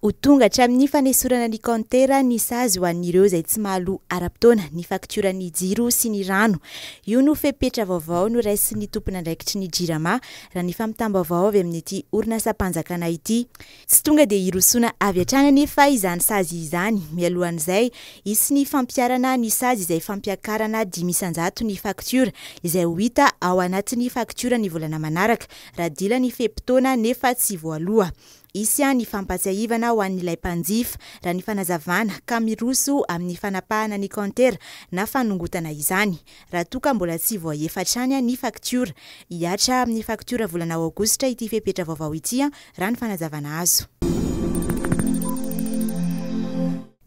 Ho tonga hatramin'ny fanesorana ny kaontera ny sazy ho an'ireo izay tsy mahaloa ara-potoana ny faktioran'ny jiro sy ny rano. Io no fepetra vaovao noraisin'ny tompon'andraikitry ny Jirama, raha ny fampitam-baovao avy amin'ity orinasam-panjakana ity. Tsy tonga dia hirosoana avy hatrany anefa izany sazy izany. Mialohan'izay, hisy ny fampiharana ny sazy izay fampiakarana 5% ny faktiora, izay ho hita ao anatin'ny faktiora ny volana manaraka, raha dila ny fe-potoana nefa tsy voaloa. Hisy ny fampahatsiahivana ho an'ilay mpanjifa, raha ny fanazavana, ka miroso amin'ny fanapahana ny kaontera na fanongotana izany, raha toa ka mbola tsy voahefa hatrany ny faktiora. Hihatra amin'ny faktiora volana aogositra ity fepetra vaovao ity, raha ny fanazavana azo.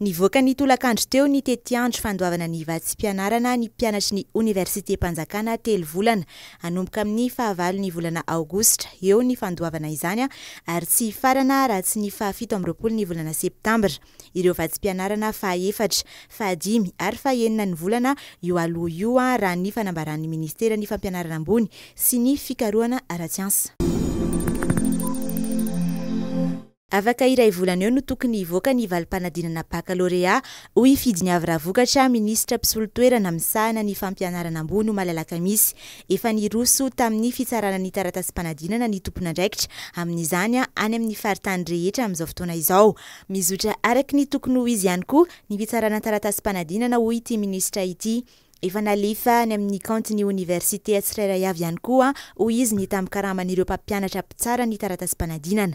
Nivoaka ny tolakandro teo ny tetiandro fandoavana ny vatsim-pianarana ny mpianatry ny oniversitem-panjakana telo volana. Hanomboka amin'ny fahavalon'ny volana aogositra eo ny fandoavana izany ary tsy hifarana raha tsy ny fahafito amby roapolo ny volana septambra. Ireo vatsim-pianarana fahaefatra, fahadimy ary fahenina ny volana io aloha io raha ny fanambaran'ny ministeran'ny fampianarana ambony sy ny fikarohana ara-tsiansa. Afaka iray volana eo no tokony hivoaka ny valim-panadinana bakalorea, hoy i Fidiniavo Ravokatra, minisitra mpisolo toerana misahana ny fampianarana ambony omaly alakamisy. Efa niroso tamin'ny fitsarana ny taratasim-panadinana ny tompon'andraikitra amin'izany any amin'ny faritany rehetra amin'izao fotoana izao. Mizotra araka ny tokony ho izy ihany koa ny fitsarana taratasim-panadinana, hoy ity minisitra ity. Efa nalefa any amin'ny kaontin'ny oniversite tsirairay avy ihany koa, hoy izy, ny tambin-karaman'ireo mpampianatra mpitsara ny taratasim-panadinana.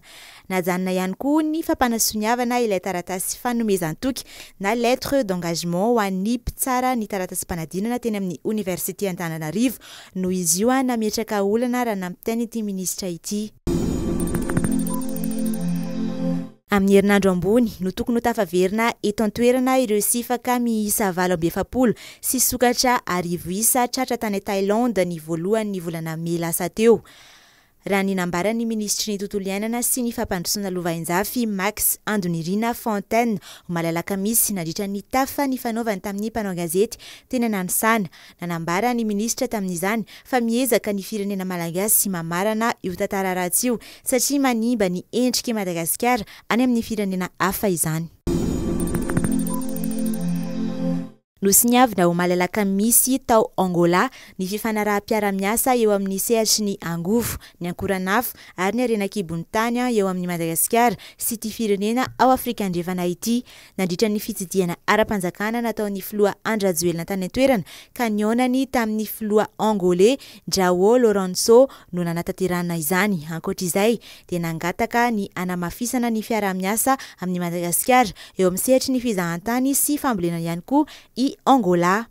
Najanona ihany koa ny fampanasoniavana ilay taratasy fanomezan-toky na lettre d'engagement ho an'ny mpitsara ny taratasim-panadinana teny amin'ny oniversite Antananarivo noho izy io nametraka olana raha nampitain'ity minisitra ity. Amin'ny herinandro ambony no tokony ho tafaverina eto an-toerana ireo sifaka miisa 48 sy sokatra 1000 isa tratra tany Thaïlande ny voalohan'ny volana mey lasa teo, raha ny nambaran'ny minisitry ny Tontolo iainana sy ny fampandrosoana lovainjafy Max Andonirina Fontaine omaly alakamisy nandritra ny tafa nifanaovany tamin'ny mpanao gazety teny Nanisana. Nanambara ny minisitra tamin'izany fa miezaka ny firenena malagasy mamarana io tantara ratsy io satria manimba ny endrik'i Madagasikara any amin'ny firenena hafa izany. Nosoniavina omaly alakamisy tao Angola ny fifanaraham-piarahamiasa eo amin'ny sehatry ny angovo, ny ankoranafo ary ny harena an-kibon'ny tany eo amin'i Madagasikara sy ity firenena ao Afrika Andrefana ity. nandritra ny fitsidihana ara-panjakana nataon'ny filoha Andry Rajoelina tany an-toerana ka nihaonany tamin'ny filoha Angoley João Lourenço no nanatanterahana izany. Ankoatra izay dia nangataka ny hanamafisana ny fiaraha-miasa amin'i Madagasikara eo amin'ny sehatry ny fizahantany sy fambolena ihany koa i Angola.